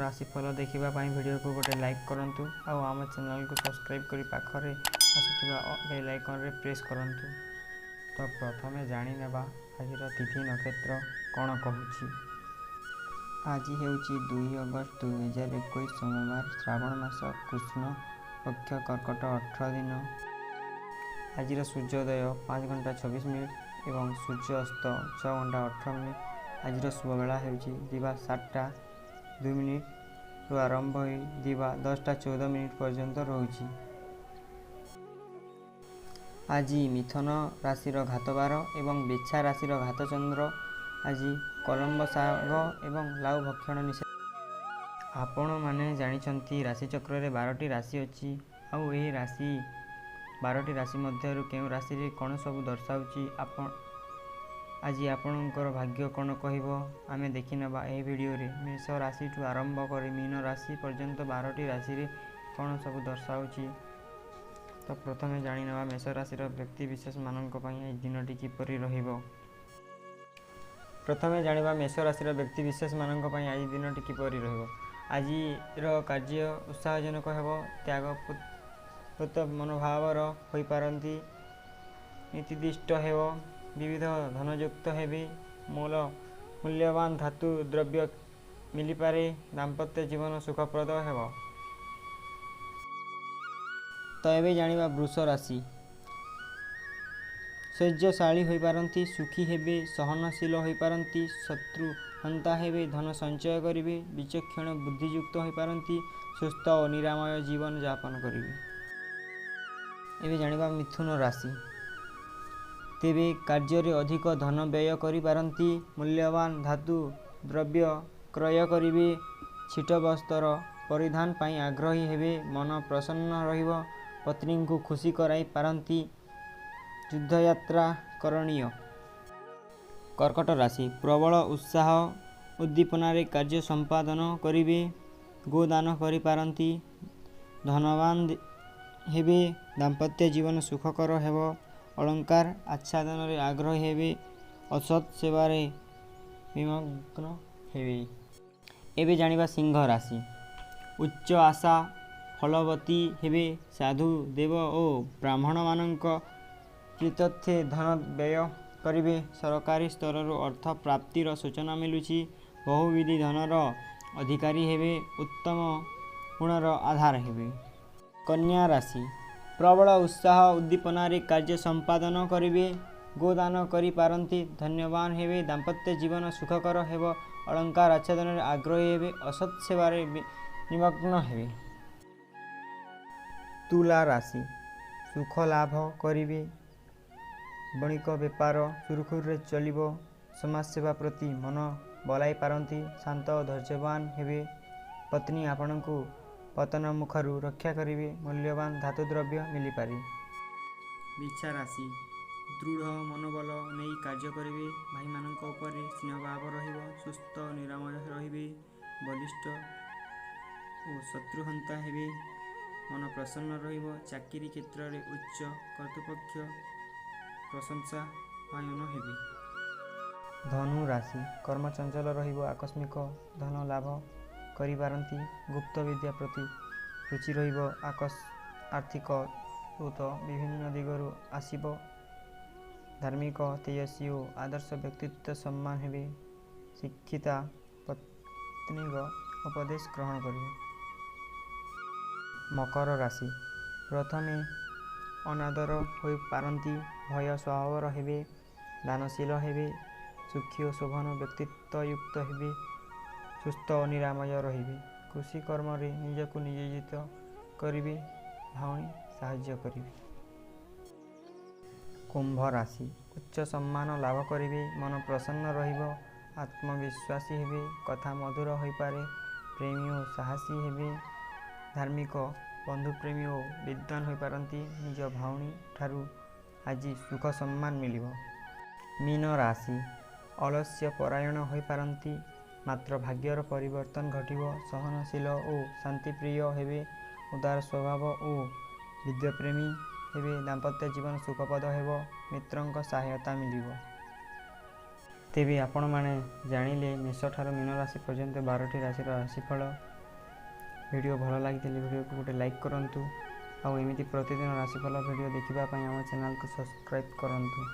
ରାଶିଫଳ ଦେଖିବା ପାଇଁ ଭିଡ଼ିଓକୁ ଗୋଟେ ଲାଇକ୍ କରନ୍ତୁ ଆଉ ଆମ ଚ୍ୟାନେଲକୁ ସବସ୍କ୍ରାଇବ୍ କରି ପାଖରେ ଆସୁଥିବା ବେଲ୍ ଆଇକନ୍ରେ ପ୍ରେସ୍ କରନ୍ତୁ। ତ ପ୍ରଥମେ ଜାଣିନେବା ଆଜିର ତିଥି ନକ୍ଷତ୍ର କ'ଣ କହୁଛି। ଆଜି ହେଉଛି 2 ଅଗଷ୍ଟ 2021 ସୋମବାର, ଶ୍ରାବଣ ମାସ କୃଷ୍ଣ ପକ୍ଷ କର୍କଟ 18 ଦିନ। ଆଜିର ସୂର୍ଯ୍ୟୋଦୟ 5 ଘଣ୍ଟା 26 ମିନିଟ୍ ଏବଂ ସୂର୍ଯ୍ୟ ଅସ୍ତ 6 ଘଣ୍ଟା 18 ମିନିଟ୍। ଆଜିର ଶୁଭବେଳା ହେଉଛି ଦିବା 7ଟା 2 ମିନିଟ୍ରୁ ଆରମ୍ଭ ହୋଇ ଦିବା 10ଟା 14 ମିନିଟ୍ ପର୍ଯ୍ୟନ୍ତ ରହୁଛି। ଆଜି ମିଥୁନ ରାଶିର ଘାତବାର ଏବଂ ବିଛା ରାଶିର ଘାତଚନ୍ଦ୍ର। ଆଜି କଲମ୍ବ ଶାଗ ଏବଂ ଲାଉ ଭକ୍ଷଣ ନିଷେଧ। ଆପଣମାନେ ଜାଣିଛନ୍ତି ରାଶିଚକ୍ରରେ 12ଟି ରାଶି ଅଛି, ଆଉ ଏହି ରାଶି 12ଟି ରାଶି ମଧ୍ୟରୁ କେଉଁ ରାଶିରେ କ'ଣ ସବୁ ଦର୍ଶାଉଛି, ଆପଣ ଆଜି ଆପଣଙ୍କର ଭାଗ୍ୟ କ'ଣ କହିବ ଆମେ ଦେଖିନେବା ଏହି ଭିଡ଼ିଓରେ। ମେଷ ରାଶିଠୁ ଆରମ୍ଭ କରି ମୀନ ରାଶି ପର୍ଯ୍ୟନ୍ତ 12ଟି ରାଶିରେ କ'ଣ ସବୁ ଦର୍ଶାଉଛି। ତ ପ୍ରଥମେ ଜାଣିନେବା ମେଷ ରାଶିର ବ୍ୟକ୍ତି ବିଶେଷମାନଙ୍କ ପାଇଁ ଏହି ଦିନଟି କିପରି ରହିବ। ପ୍ରଥମେ ଜାଣିବା ମେଷ ରାଶିର ବ୍ୟକ୍ତି ବିଶେଷମାନଙ୍କ ପାଇଁ ଆଜି ଦିନଟି କିପରି ରହିବ। ଆଜିର କାର୍ଯ୍ୟ ଉତ୍ସାହଜନକ ହେବ। ତ୍ୟାଗପୂତ ମନୋଭାବର ହୋଇପାରନ୍ତି। ନୀତିଦିଷ୍ଟ ହେବ। ବିବିଧ ଧନଯୁକ୍ତ ହେବେ। ମୂଲ୍ୟବାନ ଧାତୁ ଦ୍ରବ୍ୟ ମିଳିପାରେ। ଦାମ୍ପତ୍ୟ ଜୀବନ ସୁଖପ୍ରଦ ହେବ। ତ ଏବେ ଜାଣିବା ବୃଷ ରାଶି। ଶୌର୍ଯ୍ୟଶାଳୀ ହୋଇପାରନ୍ତି। ସୁଖୀ ହେବେ। ସହନଶୀଳ ହୋଇପାରନ୍ତି। ଶତ୍ରୁ ହନ୍ତା ହେବେ। ଧନ ସଞ୍ଚୟ କରିବେ। ବିଚକ୍ଷଣ ବୁଦ୍ଧିଯୁକ୍ତ ହୋଇପାରନ୍ତି। ସୁସ୍ଥ ଓ ନିରାମୟ ଜୀବନ ଯାପନ କରିବେ। ଏବେ ଜାଣିବା ମିଥୁନ ରାଶି। ତେବେ କାର୍ଯ୍ୟରେ ଅଧିକ ଧନ ବ୍ୟୟ କରିପାରନ୍ତି। ମୂଲ୍ୟବାନ ଧାତୁ ଦ୍ରବ୍ୟ କ୍ରୟ କରିବେ। ଛିଟ ବସ୍ତ୍ର ପରିଧାନ ପାଇଁ ଆଗ୍ରହୀ ହେବେ। ମନ ପ୍ରସନ୍ନ ରହିବ। ପତ୍ନୀଙ୍କୁ ଖୁସି କରାଇ ପାରନ୍ତି। ଯୁଦ୍ଧଯାତ୍ରା କରଣୀୟ। କର୍କଟ ରାଶି। ପ୍ରବଳ ଉତ୍ସାହ ଉଦ୍ଦୀପନାରେ କାର୍ଯ୍ୟ ସମ୍ପାଦନ କରିବେ। ଗୋଦାନ କରିପାରନ୍ତି। ଧନବାନ ହେବେ। ଦାମ୍ପତ୍ୟ ଜୀବନ ସୁଖକର ହେବ। ଅଳଙ୍କାର ଆଚ୍ଛାଦନରେ ଆଗ୍ରହୀ ହେବେ। ଅସତ୍ ସେବାରେ ନିମଗ୍ନ ହେବେ। ଏବେ ଜାଣିବା ସିଂହ ରାଶି। ଉଚ୍ଚ ଆଶା ଫଳବତୀ ହେବେ। ସାଧୁ ଦେବ ଓ ବ୍ରାହ୍ମଣମାନଙ୍କ ପ୍ରୀତ୍ୟର୍ଥେ ଧନ ବ୍ୟୟ କରିବେ। ସରକାରୀ ସ୍ତରରୁ ଅର୍ଥ ପ୍ରାପ୍ତିର ସୂଚନା ମିଳୁଛି। ବହୁବିଧି ଧନର ଅଧିକାରୀ ହେବେ। ଉତ୍ତମ ଗୁଣର ଆଧାର ହେବେ। କନ୍ୟା ରାଶି। ପ୍ରବଳ ଉତ୍ସାହ ଉଦ୍ଦୀପନାରେ କାର୍ଯ୍ୟ ସମ୍ପାଦନ କରିବେ। ଗୋଦାନ କରିପାରନ୍ତି। ଧନ୍ୟବାନ ହେବେ। ଦାମ୍ପତ୍ୟ ଜୀବନ ସୁଖକର ହେବ। ଅଳଙ୍କାର ଆଚ୍ଛାଦନରେ ଆଗ୍ରହୀ ହେବେ। ଅସତ୍ ସେବାରେ ନିମଗ୍ନ ହେବେ। ତୁଳା ରାଶି। ସୁଖ ଲାଭ କରିବେ। ବଣିକ ବେପାର ସୁରୁଖୁରୁରେ ଚଳିବ। ସମାଜସେବା ପ୍ରତି ମନ ବଳାଇ ପାରନ୍ତି। ଶାନ୍ତ ଓ ଧୈର୍ଯ୍ୟବାନ ହେବେ। ପତ୍ନୀ ଆପଣଙ୍କୁ ପତନ ମୁଖରୁ ରକ୍ଷା କରିବେ। ମୂଲ୍ୟବାନ ଧାତୁଦ୍ରବ୍ୟ ମିଳିପାରେ। ବିଛା ରାଶି। ଦୃଢ଼ ମନୋବଳ ନେଇ କାର୍ଯ୍ୟ କରିବେ। ଭାଇମାନଙ୍କ ଉପରେ ସ୍ନେହଭାବ ରହିବ। ସୁସ୍ଥ ଓ ନିରାମୟ ରହିବେ। ବଳିଷ୍ଠ ଓ ଶତ୍ରୁହନ୍ତା ହେବେ। ମନ ପ୍ରସନ୍ନ ରହିବ। ଚାକିରି କ୍ଷେତ୍ରରେ ଉଚ୍ଚ କର୍ତ୍ତୃପକ୍ଷ ପ୍ରଶଂସା ପାୟନ ହେବେ। ଧନୁ ରାଶି। କର୍ମଚଞ୍ଚଳ ରହିବ। ଆକସ୍ମିକ ଧନ ଲାଭ କରିପାରନ୍ତି। ଗୁପ୍ତ ବିଦ୍ୟା ପ୍ରତି ରୁଚି ରହିବ। ଆର୍ଥିକ ସ୍ରୋତ ବିଭିନ୍ନ ଦିଗରୁ ଆସିବ। ଧାର୍ମିକ, ତେଜସ୍ୱୀ ଓ ଆଦର୍ଶ ବ୍ୟକ୍ତିତ୍ୱ ସମ୍ମାନ ହେବେ। ଶିକ୍ଷିତା ପତ୍ନୀଙ୍କ ଉପଦେଶ ଗ୍ରହଣ କରିବେ। ମକର ରାଶି। ପ୍ରଥମେ ଅନାଦର ହୋଇପାରନ୍ତି। ଭୟ ସ୍ୱଭାବର ହେବେ। ଦାନଶୀଳ ହେବେ। ସୁଖୀ ଓ ଶୋଭନ ବ୍ୟକ୍ତିତ୍ୱଯୁକ୍ତ ହେବେ। ସୁସ୍ଥ ଓ ନିରାମୟ ରହିବେ। କୃଷି କର୍ମରେ ନିଜକୁ ନିୟୋଜିତ କରିବେ। ଭଉଣୀ ସାହାଯ୍ୟ କରିବେ। କୁମ୍ଭ ରାଶି। ଉଚ୍ଚ ସମ୍ମାନ ଲାଭ କରିବେ। ମନ ପ୍ରସନ୍ନ ରହିବ। ଆତ୍ମବିଶ୍ୱାସୀ ହେବେ। କଥା ମଧୁର ହୋଇପାରେ। ପ୍ରେମୀ ଓ ସାହସୀ ହେବେ। ଧାର୍ମିକ, ବନ୍ଧୁପ୍ରେମୀ ଓ ବିଦ୍ୱାନ ହୋଇପାରନ୍ତି। ନିଜ ଭଉଣୀ ଠାରୁ ଆଜି ସୁଖ ସମ୍ମାନ ମିଳିବ। ମୀନ ରାଶି। ଅଳସ୍ୟ ପରାୟଣ ହୋଇପାରନ୍ତି, ମାତ୍ର ଭାଗ୍ୟର ପରିବର୍ତ୍ତନ ଘଟିବ। ସହନଶୀଳ ଓ ଶାନ୍ତିପ୍ରିୟ ହେବେ। ଉଦାର ସ୍ୱଭାବ ଓ ବିଦ୍ୟାପ୍ରେମୀ ହେବେ। ଦାମ୍ପତ୍ୟ ଜୀବନ ସୁଖପ୍ରଦ ହେବ। ମିତ୍ରଙ୍କ ସହାୟତା ମିଳିବ। ତେବେ ଆପଣମାନେ ଜାଣିଲେ ମେଷଠାରୁ ମୀନ ରାଶି ପର୍ଯ୍ୟନ୍ତ 12ଟି ରାଶିର ରାଶିଫଳ। ଭିଡ଼ିଓ ଭଲ ଲାଗିଥିଲେ ଭିଡ଼ିଓକୁ ଗୋଟେ ଲାଇକ୍ କରନ୍ତୁ, ଆଉ ଏମିତି ପ୍ରତିଦିନ ରାଶିଫଳ ଭିଡ଼ିଓ ଦେଖିବା ପାଇଁ ଆମ ଚ୍ୟାନେଲକୁ ସବସ୍କ୍ରାଇବ୍ କରନ୍ତୁ।